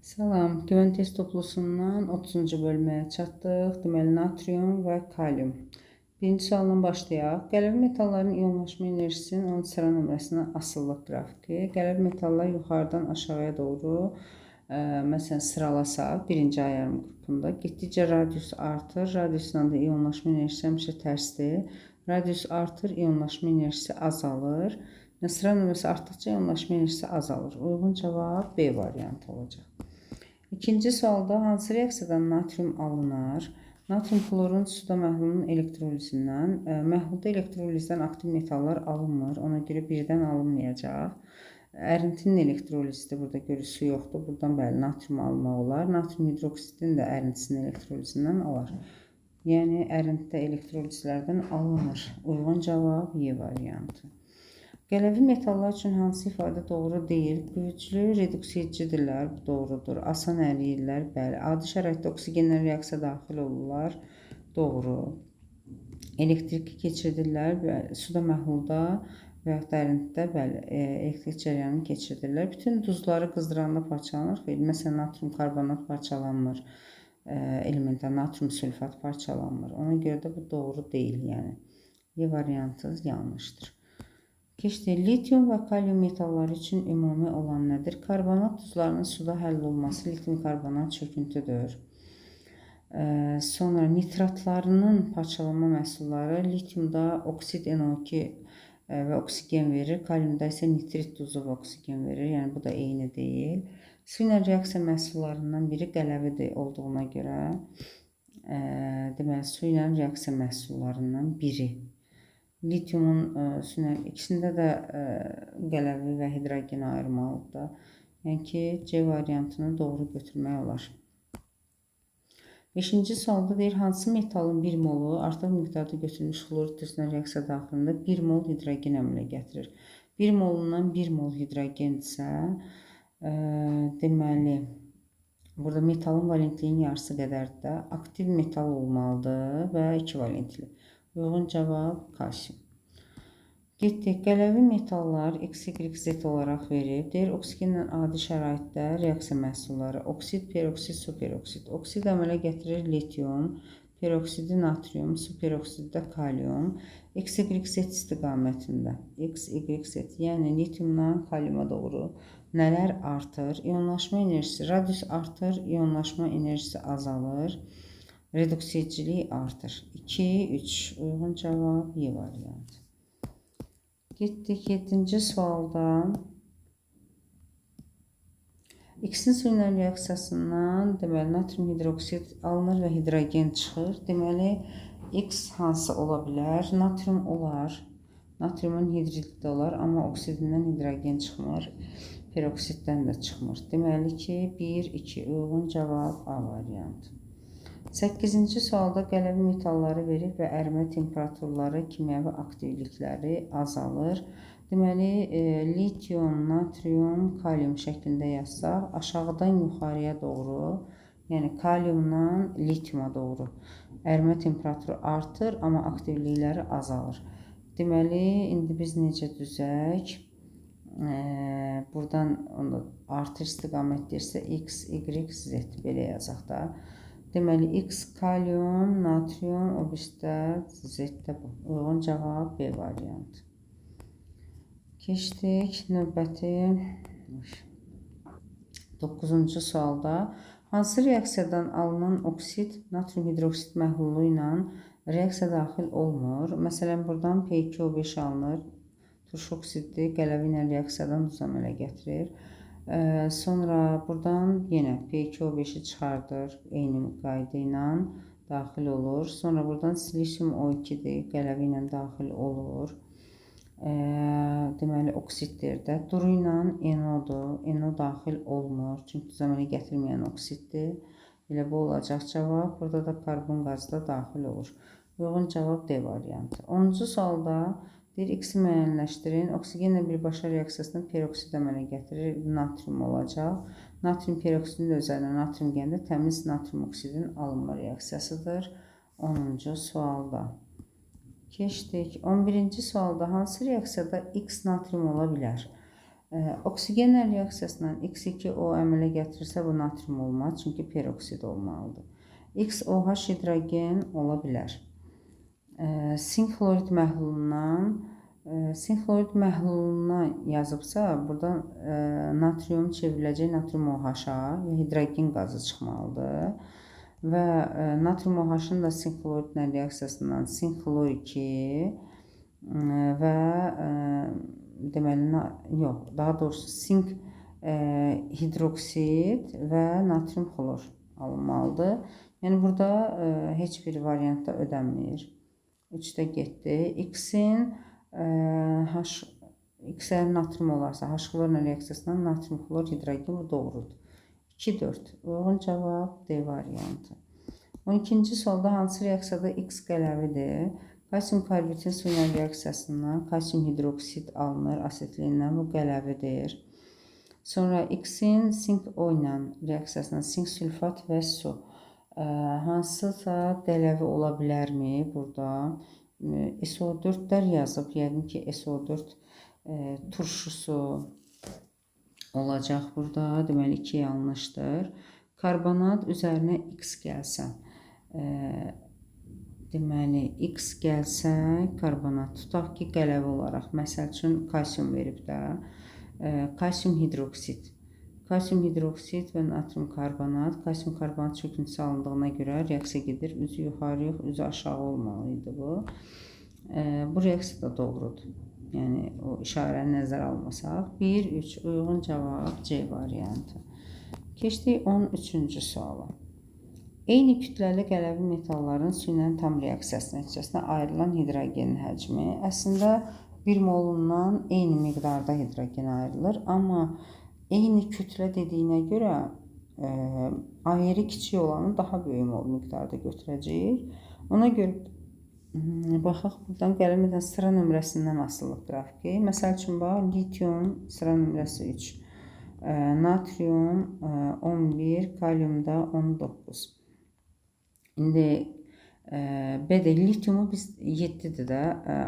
Salam, Güvən test toplusundan 30-cu bölməyə çatdıq. Deməli, natrium və kalium. Birinci sualdan başlayaq. Qələvi metalların ionlaşma enerjisinin 10 sıra nömrəsinə asılılıq qrafiki. Qələvi metallar yuxarıdan aşağıya doğru, məsələn, sıralasaq, birinci ayarım qrupunda getdikcə radius artır. Radiusla da ionlaşma enerjisi həmişə tərsdir. Radius artır, ionlaşma enerjisi azalır. Sıra nömrəsi artdıqca ionlaşma enerjisi azalır. Uyğun cavab B variantı olacaq. İkinci sualda hansı reaksiyadan natrium alınar? Natrium xlorun suda məhlulun elektrolizindən. Məhlulda elektrolizdən aktiv metallar alınmır. Ona görə birdən alınmayacaq. Ərintinin elektrolizidir. Burada görür su yoxdur. Buradan bəli natrium almaq olar. Natrium hidroksidin də ərintisinin elektrolizindən olar. Yəni ərintidə elektrolizlərdən alınır. Uyğun cavab Y variantı. Qələvi metallar üçün hansı ifadə doğru deyil? Güclü reduksiyecidirlər, bu doğrudur. Asan əriyirlər, bəli. Adi şəraitdə oksigenlə reaksiya daxil olurlar, doğru. Elektriki keçirdirlər, bəli. Suda məhlulda və yaxud da ərintidə, bəli, elektrik cərəyanını keçirdirlər. Bütün duzları qızdıranda parçalanır. Xeyr, məsələn, natrium karbonat parçalanmır. Elementar natrium sülfat parçalanmır. Ona görə də bu doğru deyil, yəni. Y variantı yanlışdır. Keçdik. Litium və kalium metalları üçün ümumi olan nədir? Karbonat duzlarının suda həll olması litium karbonat çöküntüdür. Sonra nitratlarının parçalanma məhsulları litiumda oksid NO2 və oksigen verir. Kaliumda isə nitrit duzu və oksigen verir. Yəni bu da eyni deyil. Su ilə reaksiya məhsullarından biri qələvidir olduğuna görə, deməli su ilə reaksiya məhsullarından biri. Litiumun su ilə ikisində də qələvi və hidrogen ayırmalıdır da. Yəni ki, C variantını doğru götürmək olar. Beşinci sualda deyir, hansı metalın 1 molu artıq miqdarda götürülmüş xlorid duzuna reaksiya daxilində 1 mol hidrogen əmələ gətirir. 1 molundan 1 mol hidrogendirsə, deməli, burada metalın valentliyinin yarısı qədərdir də, aktiv metal olmalıdır və 2 valentli. Uyğun cavab kalsium. Getdik. Qələvi metallar X, Y, Z olaraq verib. Deyir, oksigenlə adi şəraitdə reaksiya məhsulları oksid, peroksid, superoksid. Oksid əmələ gətirir litium, peroksidi natrium, superoksidi də kalium. X, Y, Z istiqamətində. X, Y, Z, yəni litiumdan kaliuma doğru nələr artır? İonlaşma enerjisi, radius artır, ionlaşma enerjisi azalır. Reduksiyecilik artır. 2, 3. Uyğun cavab Y variantı. Getdik 7-ci sualda. X-in su ilə reaksiyasından deməli natrium hidroksid alınır və hidrogen çıxır. Deməli X hansı ola bilər? Natrium olar. Natriumun hidridi də olar, amma oksidindən hidrogen çıxmır. Peroksiddən də çıxmır. Deməli ki, 1, 2. Uyğun cavab A variantı. 8-ci sualda qələvi metalları verib və ərimə temperaturları, kimyəvi aktivlikləri azalır. Deməli, litium, natrium, kalium şəklində yazsaq, aşağıdan yuxarıya doğru, yəni kaliumdan litiuma doğru ərimə temperaturu artır, amma aktivlikləri azalır. Deməli, indi biz necə düzək? Buradan onu artır istiqamət deyirsə, X, Y, Z belə yazaq da. Deməli, X kalium, natrium, o birisi Z də bu. Uyğun cavab B variantı. Keçdik növbəti 9-cu sualda. Hansı reaksiyadan alınan oksid natrium hidroksid məhlulu ilə reaksiya daxil olmur? Məsələn, buradan P2O5 alınır. Turşu oksidli qələvi ilə reaksiyadan duz əmələ gətirir. Sonra buradan yenə P2O5-i çıxardır, eyni qayda ilə daxil olur. Sonra buradan silisium O2-dir, qələvi ilə daxil olur. Deməli, oksiddir də. Duru ilə NO-dur, NO daxil olmur, çünki duz əmələ gətirməyən oksiddir. Elə bu olacaq cavab. Burada da karbon qazı da daxil olur. Uyğun cavab D variantı. 10-cu sualda deyir, X-i müəyyənləşdirin. Oksigenlə birbaşa reaksiyasında peroksid əmələ gətirir. Natrium olacaq. Natrium peroksidin də üzərinə natrium gələndə təmiz natrium oksidin alınma reaksiyasıdır. 10-cu sualda. Keçdik. 11-ci sualda hansı reaksiyada X natrium ola bilər? Oksigenlə reaksiyasından X2O əmələ gətirirsə, bu natrium olmaz, çünki peroksid olmalıdır. XOH hidrogen ola bilər. Sink xlorid məhlulundan, sink xlorid məhluluna yazıbsa, buradan natrium çevriləcək natrium OH-a və hidrogen qazı çıxmalıdır. Və natrium OH-ın da sink xloridlə reaksiyasından sink xlor 2 və deməli, yox, daha doğrusu sink hidroksid və natrium xlor alınmalıdır. Yəni, burada heç bir variantda ödənmir. 3-də getdi. X-in H, X-ə natrium olarsa, H xlorla reaksiyasından natrium xlor hidrogen, bu doğrudur. 2, 4. Uyğun cavab D variantı. 12-ci sualda hansı reaksiyada X qələvidir? Kalsium karbitin su ilə reaksiyasından kalsium hidroksid alınır asetilindən, bu qələvidir. Sonra X-in sink O ilə reaksiyasından sink sülfat və su. Hansısa qələvi ola bilərmi burada? SO4-lər yazıb, yəqin ki SO4 turşusu olacaq burada. Deməli, 2 yanlışdır. Karbonat üzərinə X gəlsə, deməli, X gəlsə, karbonat tutaq ki, qələvi olaraq, məsəl üçün, kalsium verib də, kalsium hidroksid. Kalsium hidroksid və natrium karbonat. Kalsium karbonat çöküntüsü alındığına görə reaksiya gedir. Üzü yuxarı yox, üzü aşağı olmalı idi bu. Bu reaksiya da doğrudur. Yəni, o işarəni nəzərə almasaq. 1, 3 uyğun cavab C variantı. Keçdik 13-cü suala. Eyni kütləli qələvi metalların su ilə tam reaksiyası nəticəsində ayrılan hidrogenin həcmi. Əslində, 1 molundan eyni miqdarda hidrogen ayrılır. Amma eyni kütlə dediyinə görə ayırı kiçik olanı daha böyük mol miqdarda götürəcəyik. Ona görə baxaq, buradan qələmdən sıra nömrəsindən asılıq qrafiki. Məsəl üçün, bax, litium sıra nömrəsi 3, natrium 11, kalium da 19. İndi B-də litiumu biz 7-dir də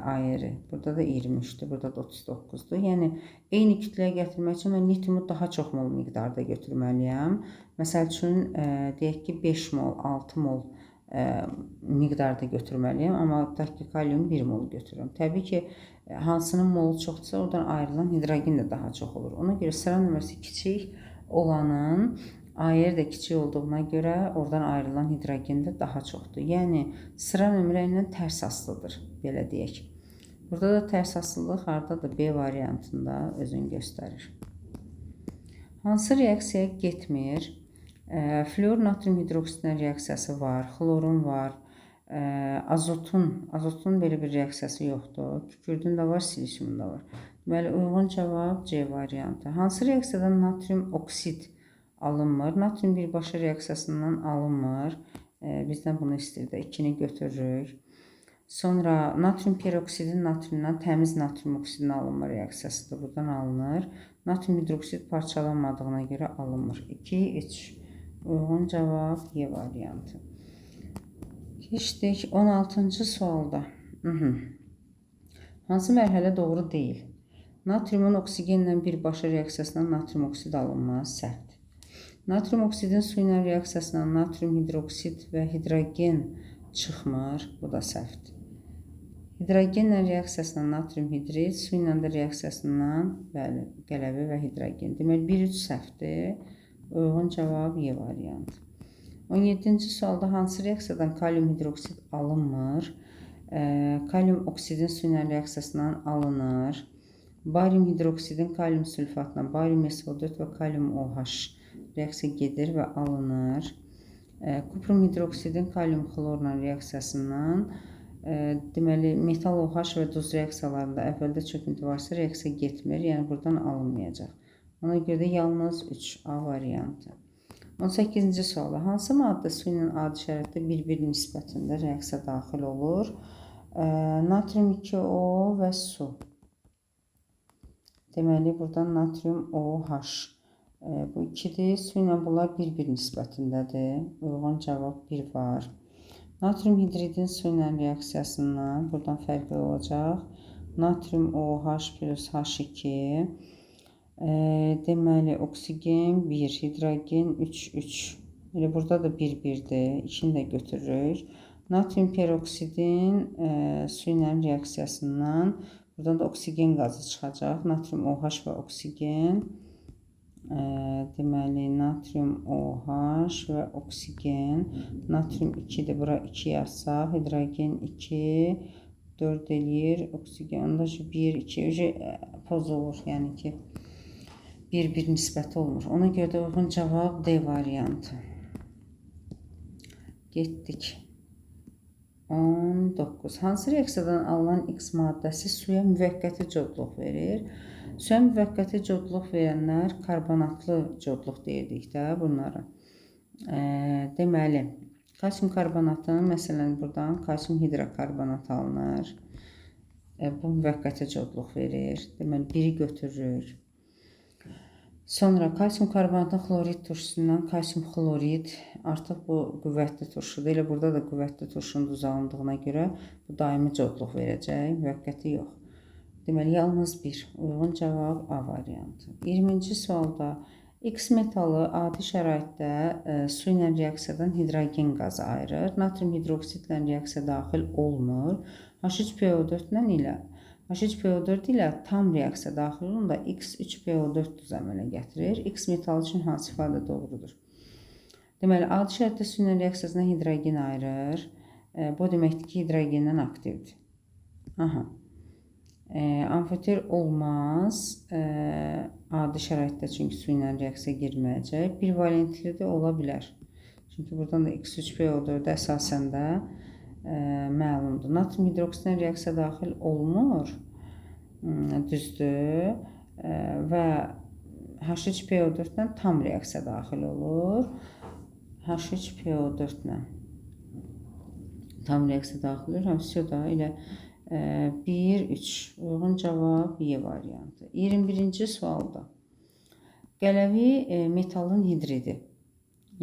ayırı. Burada da 23-dür, burada da 39-dur. Yəni, eyni kütləyə gətirmək üçün mən litiumu daha çox mol miqdarda götürməliyəm. Məsəl üçün, deyək ki, 5 mol, 6 mol miqdarda götürməliyəm. Amma tutaq ki, kalium 1 mol götürürəm. Təbii ki, hansının molu çoxdursa, oradan ayrılan hidrogen də daha çox olur. Ona görə sıra nömrəsi kiçik olanın ayır da kiçik olduğuna görə oradan ayrılan hidrogen də daha çoxdur. Yəni, sıra nömrə ilə tərs asılıdır, belə deyək. Burada da tərs asılılıq hardadır? B variantında özünü göstərir. Hansı reaksiya getmir? Flüor natrium hidroksidlə reaksiyası var, xlorun var, azotun belə bir reaksiyası yoxdur. Kükürdün də var, silisiumun da var. Deməli, uyğun cavab C variantı. Hansı reaksiyadan natrium oksid alınmır? Natrium birbaşa reaksiyasından alınmır. Bizdən bunu istəyir də. 2-ni götürürük. Sonra natrium peroksidin natriumdan təmiz natrium oksidin alınma reaksiyasıdır. Buradan alınır. Natrium hidroksid parçalanmadığına görə alınmır. 2, 3. Uyğun cavab Y variantı. Keçdik 16-cı sualda. Hansı mərhələ doğru deyil? Natriumun oksigenlə birbaşa reaksiyasından natrium oksid alınmaz. Səhvdir. Natrium oksidin su ilə reaksiyasından natrium hidroksid və hidrogen çıxmır. Bu da səhvdir. Hidrogenlə reaksiyasından natrium hidrid, su ilə də reaksiyasından bəli, qələvi və hidrogen. Deməli, 1-3 səhvdir. Uyğun cavab Y variantı. 17-ci sualda hansı reaksiyadan kalium hidroksid alınmır? Kalium oksidin su ilə reaksiyasından alınır. Barium hidroksidin kalium sülfatla barium SO4 və kalium OH reaksiya gedir və alınır. Kuprum hidroksidin kalium xlorla reaksiyasından deməli, metal OH və duz reaksiyalarında əvvəldə çöküntü varsa reaksiya getmir, yəni buradan alınmayacaq. Ona görə də yalnız 3 A variantı. 18-ci sualda hansı maddə su ilə adi şəraitdə 1-1 nisbətində reaksiya daxil olur? Natrium 2O və su. Deməli, buradan natrium OH. Bu 2-dir. Su ilə bunlar 1-1 nisbətindədir. Uyğun cavab 1 var. Natrium hidridin su ilə reaksiyasından buradan fərqli olacaq. Natrium OH plus H2. Deməli, oksigen 1, hidrogen 3, 3. Elə burada da 1, 1-dir. 2-ni də götürürük. Natrium peroksidin su ilə reaksiyasından buradan da oksigen qazı çıxacaq. Natrium OH və oksigen. Deməli, natrium OH və oksigen. Natrium 2-dir. Bura 2 yazsaq. Hidrogen 2, 4 eləyir. Oksigen. Onda 1, 2 pozulur. Yəni ki, 1-1 nisbəti olmur. Ona görə də uyğun cavab D variantı. Getdik. 19. Hansı reaksiyadan alınan X maddəsi suya müvəqqəti codluq verir? Suya müvəqqəti codluq verənlər karbonatlı codluq deyirdik də bunlara. Deməli, kalsium karbonatının, məsələn, buradan kalsium hidrokarbonat alınır. Bu müvəqqəti codluq verir. Deməli, biri götürürük. Sonra kalsium karbonatın xlorid turşusundan kalsium xlorid, artıq bu qüvvətli turşudur. Elə burada da qüvvətli turşunun duzu alındığına görə bu daimi codluq verəcək, müvəqqəti yox. Deməli, yalnız bir. Uyğun cavab A variantı. 20-ci sualda X metalı adi şəraitdə su ilə reaksiyadan hidrogen qazı ayırır. Natrium hidroksidlə reaksiya daxil olmur. H3PO4 ilə H3PO4 ilə tam reaksiya daxil olanda X3PO4 duzu əmələ gətirir. X metalı üçün hansı ifadə doğrudur? Deməli, adi şəraitdə su ilə reaksiyasından hidrogen ayırır. Bu deməkdir ki, hidrogendən aktivdir. Aha. Amfoter olmaz. Adi şəraitdə çünki su ilə reaksiya girməyəcək. Bir valentli də ola bilər. Çünki buradan da X3PO4-də əsasən də məlumdur. Natrium hidroksidlə reaksiya daxil olmur. Düzdür. Və H3PO4 ilə tam reaksiya daxil olur. H3PO4 ilə tam reaksiya daxil olur. Həmsi da elə 1, 3. Uyğun cavab Y variantı. 21-ci sualda. Qələvi metalın hidridi.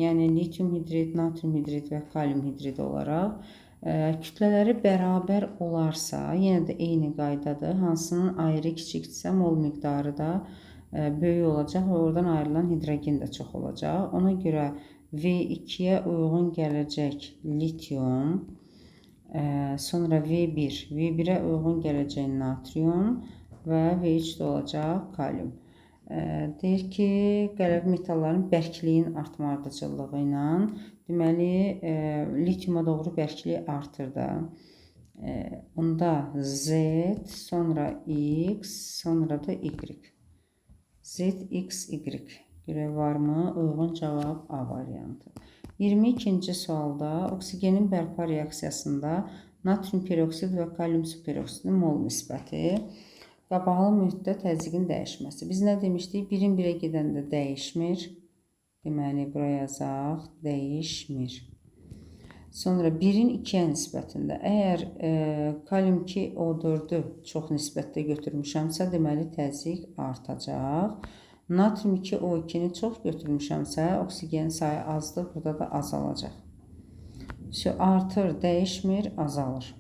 Yəni litium hidrid, natrium hidrid və kalium hidrid olaraq kütlələri bərabər olarsa, yenə də eyni qaydadır. Hansının ayrı kiçikdirsə, mol miqdarı da böyük olacaq və oradan ayrılan hidrogen də çox olacaq. Ona görə V2-yə uyğun gələcək litium, sonra V1, V1-ə uyğun gələcək natrium və V3 də olacaq kalium. Deyir ki, qələvi metalların bərkliyin artma ardıcıllığı ilə, deməli, litiuma doğru bərklik artır da. Onda Z, sonra X, sonra da Y. Z, X, Y. Görək varmı? Uyğun cavab A variantı. 22-ci sualda oksigenin bərpa reaksiyasında natrium peroksid və kalium superoksidinin mol nisbəti. Qabaqlı mühitdə təzyiqin dəyişməsi. Biz nə demişdik? Birin birə gedəndə dəyişmir. Deməli, bura yazaq. Dəyişmir. Sonra 1-in 2-yə nisbətində. Əgər kalium 2O4-ü çox nisbətdə götürmüşəmsə, deməli, təzyiq artacaq. Natrium 2O2-ni çox götürmüşəmsə, oksigen sayı azdır, burada da azalacaq. Artır, dəyişmir, azalır.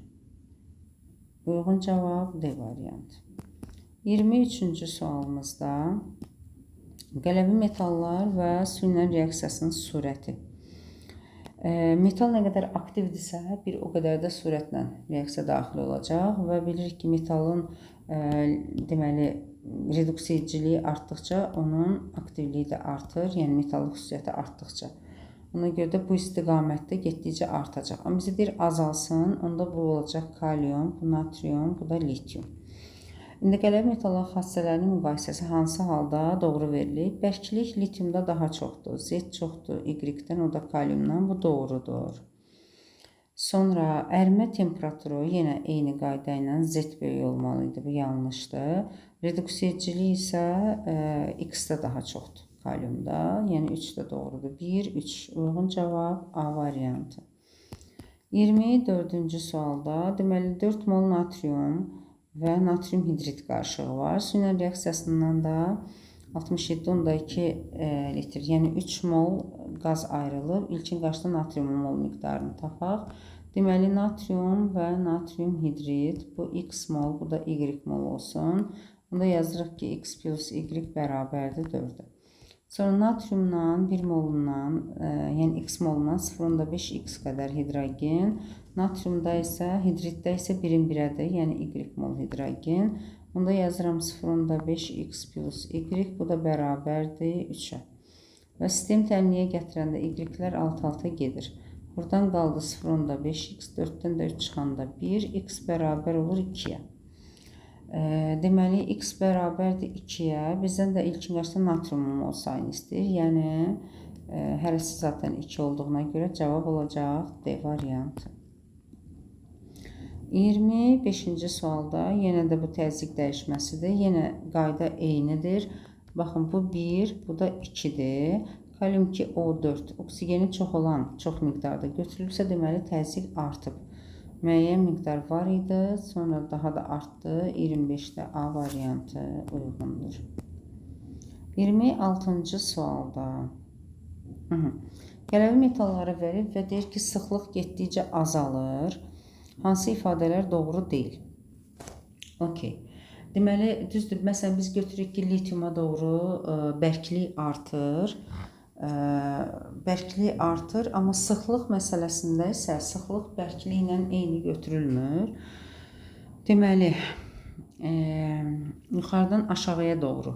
Uyğun cavab D variantı. 23-cü sualımızda qələvi metallar və su ilə reaksiyasının sürəti. Metal nə qədər aktivdirsə, bir o qədər də sürətlə reaksiya daxil olacaq və bilirik ki, metalın deməli, reduksiya ediciliyi artdıqca onun aktivliyi də artır, yəni metalın xüsusiyyəti artdıqca. Ona görə də bu istiqamətdə getdikcə artacaq. Amma bizə deyir azalsın, onda bu olacaq kalium, bu natrium, bu da litium. İndi qələvi metallar xassələrinin müqayisəsi hansı halda doğru verilib? Bərklik litiumda daha çoxdur. Z çoxdur Y-dən, o da kaliumdan. Bu doğrudur. Sonra ərimə temperaturu yenə eyni qayda ilə Z böyük olmalı idi. Bu yanlışdır. Reduksiya ediciliyi isə X-də daha çoxdur kaliumda. Yəni 3 də doğrudur. 1, 3. Uyğun cavab A variantı. 24-cü sualda deməli 4 mol natrium və natrium hidrid qarışığı var. Su ilə reaksiyasından da 67,2 litr, yəni 3 mol qaz ayrılıb. İlkin qarşıda natriumun mol miqdarını tapaq. Deməli, natrium və natrium hidrid, bu X mol, bu da Y mol olsun. Onda yazırıq ki, X plus Y bərabərdir 4-ə. Sonra natriumdan 1 molundan, yəni X molundan 0,5 X qədər hidrogen, natriumda isə, hidriddə isə 1-in 1-ədir, yəni Y mol hidrogen. Onda yazıram 0,5 X plus Y, bu da bərabərdir 3-ə. Və sistem təmliyə gətirəndə Y-lər alt-alta gedir. Buradan qaldı 0,5 X, 4-dən də 3 çıxanda 1, X bərabər olur 2-yə. Deməli, X bərabərdir 2-yə. Bizdən də ilkin qarşıda natriumun mol sayını istəyir. Yəni, hərəsi zaten 2 olduğuna görə cavab olacaq D variantı. 25-ci sualda yenə də bu təzyiq dəyişməsidir. Yenə qayda eynidir. Baxın, bu 1, bu da 2-dir. Kalium 2 O4, oksigeni çox olan, çox miqdarda götürülübsə, deməli, təzyiq artıb. Müəyyən miqdar var idi, sonra daha da artdı. 25-də A variantı uyğundur. 26-cı sualda qələvi metalları verib və deyir ki, sıxlıq getdikcə azalır. Hansı ifadələr doğru deyil? Okey. Deməli, düzdür, məsələn, biz götürürük ki, litiuma doğru bərklik artır. Bərklik artır, amma sıxlıq məsələsində isə sıxlıq bərkliklə eyni götürülmür. Deməli, yuxarıdan aşağıya doğru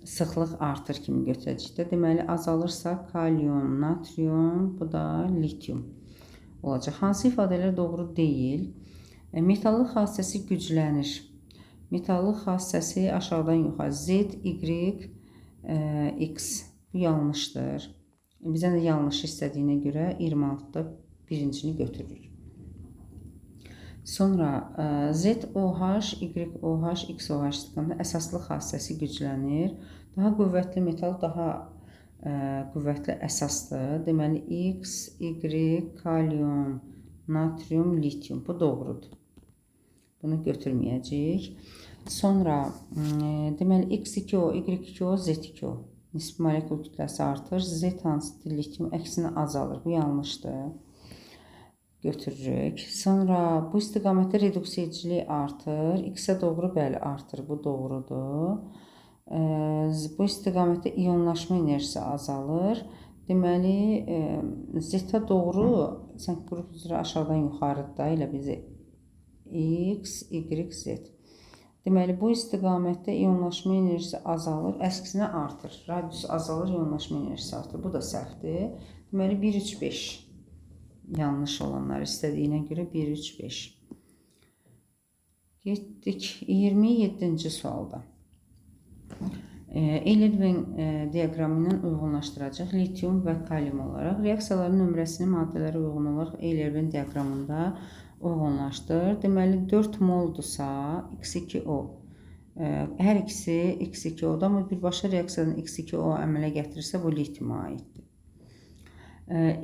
sıxlıq artır kimi götürəcək də. Deməli, azalırsa kalium, natrium, bu da litium olacaq. Hansı ifadələr doğru deyil? Metallıq xassəsi güclənir. Metallıq xassəsi aşağıdan yuxarı Z, Y, X. Bu yanlışdır. Bizdən də yanlış istədiyinə görə 26-da birincini götürürük. Sonra Z, OH, Y, OH, X, OH istiqamətində əsaslıq xassəsi güclənir. Daha qüvvətli metal daha qüvvətli əsasdır. Deməli, X, Y, kalium, natrium, litium. Bu doğrudur. Bunu götürməyəcəyik. Sonra deməli, X2O, Y2O, Z2O. Nisbi molekul kütləsi artır. Z hansıdır? Litium əksinə azalır. Bu yanlışdır. Götürürük. Sonra bu istiqamətdə reduksiya ediciliyi artır. X-ə doğru bəli artır. Bu doğrudur. Bu istiqamətdə iyonlaşma enerjisi azalır. Deməli, Z-ə doğru sən qrup üzrə aşağıdan yuxarıdır da, elə bizi X, Y, Z. Deməli, bu istiqamətdə iyonlaşma enerjisi azalır, əksinə artır. Radius azalır, iyonlaşma enerjisi artır. Bu da səhvdir. Deməli, 1, 3, 5. Yanlış olanlar istədiyinə görə 1, 3, 5. Getdik 27-ci sualda. Eyler-Venn diaqramı ilə uyğunlaşdıracaq litium və kalium olaraq. Reaksiyaların nömrəsini maddələrə uyğun olaraq Eyler-Venn diaqramında uyğunlaşdır. Deməli, 4 moldursa X2O. Hər ikisi X2O-da, amma birbaşa reaksiyadan X2O əmələ gətirirsə, bu litiuma aiddir.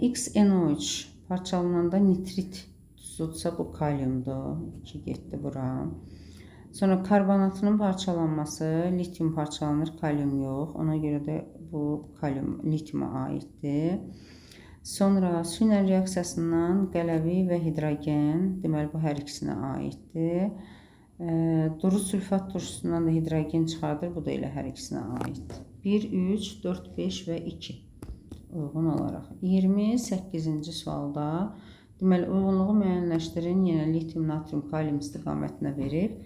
XNO3 parçalananda nitrit tuzudursa, bu kaliumdur. 2 getdi bura. Sonra karbonatının parçalanması, litium parçalanır, kalium yox. Ona görə də bu kalium litiuma aiddir. Sonra su ilə reaksiyasından qələvi və hidrogen, deməli bu hər ikisinə aiddir. Duru sülfat turşusundan da hidrogen çıxardır, bu da elə hər ikisinə aiddir. 1, 3, 4, 5 və 2 uyğun olaraq. 28-ci sualda deməli uyğunluğu müəyyənləşdirin, yenə litium, natrium, kalium istiqamətinə verib.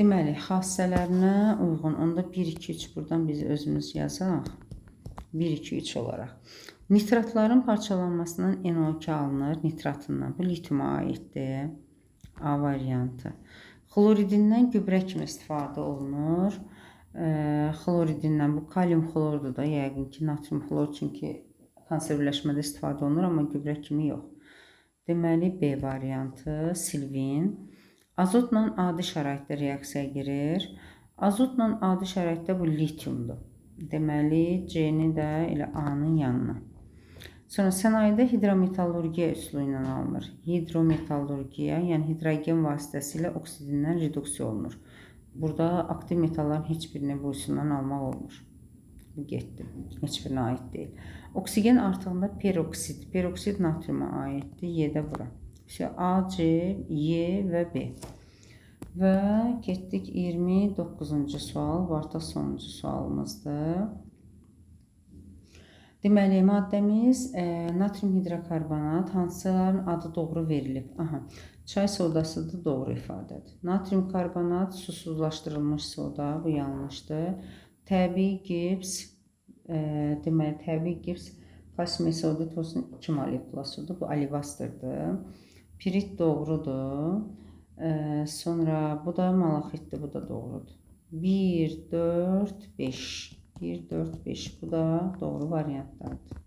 Deməli, xassələrinə uyğun, onda 1, 2, 3 buradan biz özümüz yazaq. 1, 2, 3 olaraq. Nitratların parçalanmasından NO2 alınır, nitratından. Bu litiuma aiddir. A variantı. Xloridindən gübrə kimi istifadə olunur. Xloridindən bu kalium xlordur da, yəqin ki, natrium xlor, çünki konservləşmədə istifadə olunur, amma gübrə kimi yox. Deməli, B variantı, silvin. Azotla adi şəraitdə reaksiyaya girir. Azotla adi şəraitdə bu litiumdur. Deməli, C-ni də elə A-nın yanına. Sonra sənayedə hidrometallurgiya üsulu ilə alınır. Hidrometallurgiya, yəni hidrogen vasitəsilə oksidindən reduksiya olunur. Burada aktiv metalların heç birini bu üsuldan almaq olmur. Bu getdi. Heç birinə aid deyil. Oksigen artığında peroksid. Peroksid natriuma aiddir. Y də bura. İşte A, C, Y və B. Və getdik 29-cu sual. Bu artıq sonuncu sualımızdır. Deməli, maddəmiz natrium hidrokarbonat hansıların adı doğru verilib? Aha, çay sodasıdır, doğru ifadədir. Natrium karbonat susuzlaşdırılmış soda, bu yanlışdır. Təbii gips, deməli, təbii gips kalsium SO2 tozunun 2 molekulasıdır. Bu alivastırdır. Pirit doğrudur. Sonra bu da malaxitdir, bu da doğrudur. 1, 4, 5. 1, 4, 5. Bu da doğru variantlardır.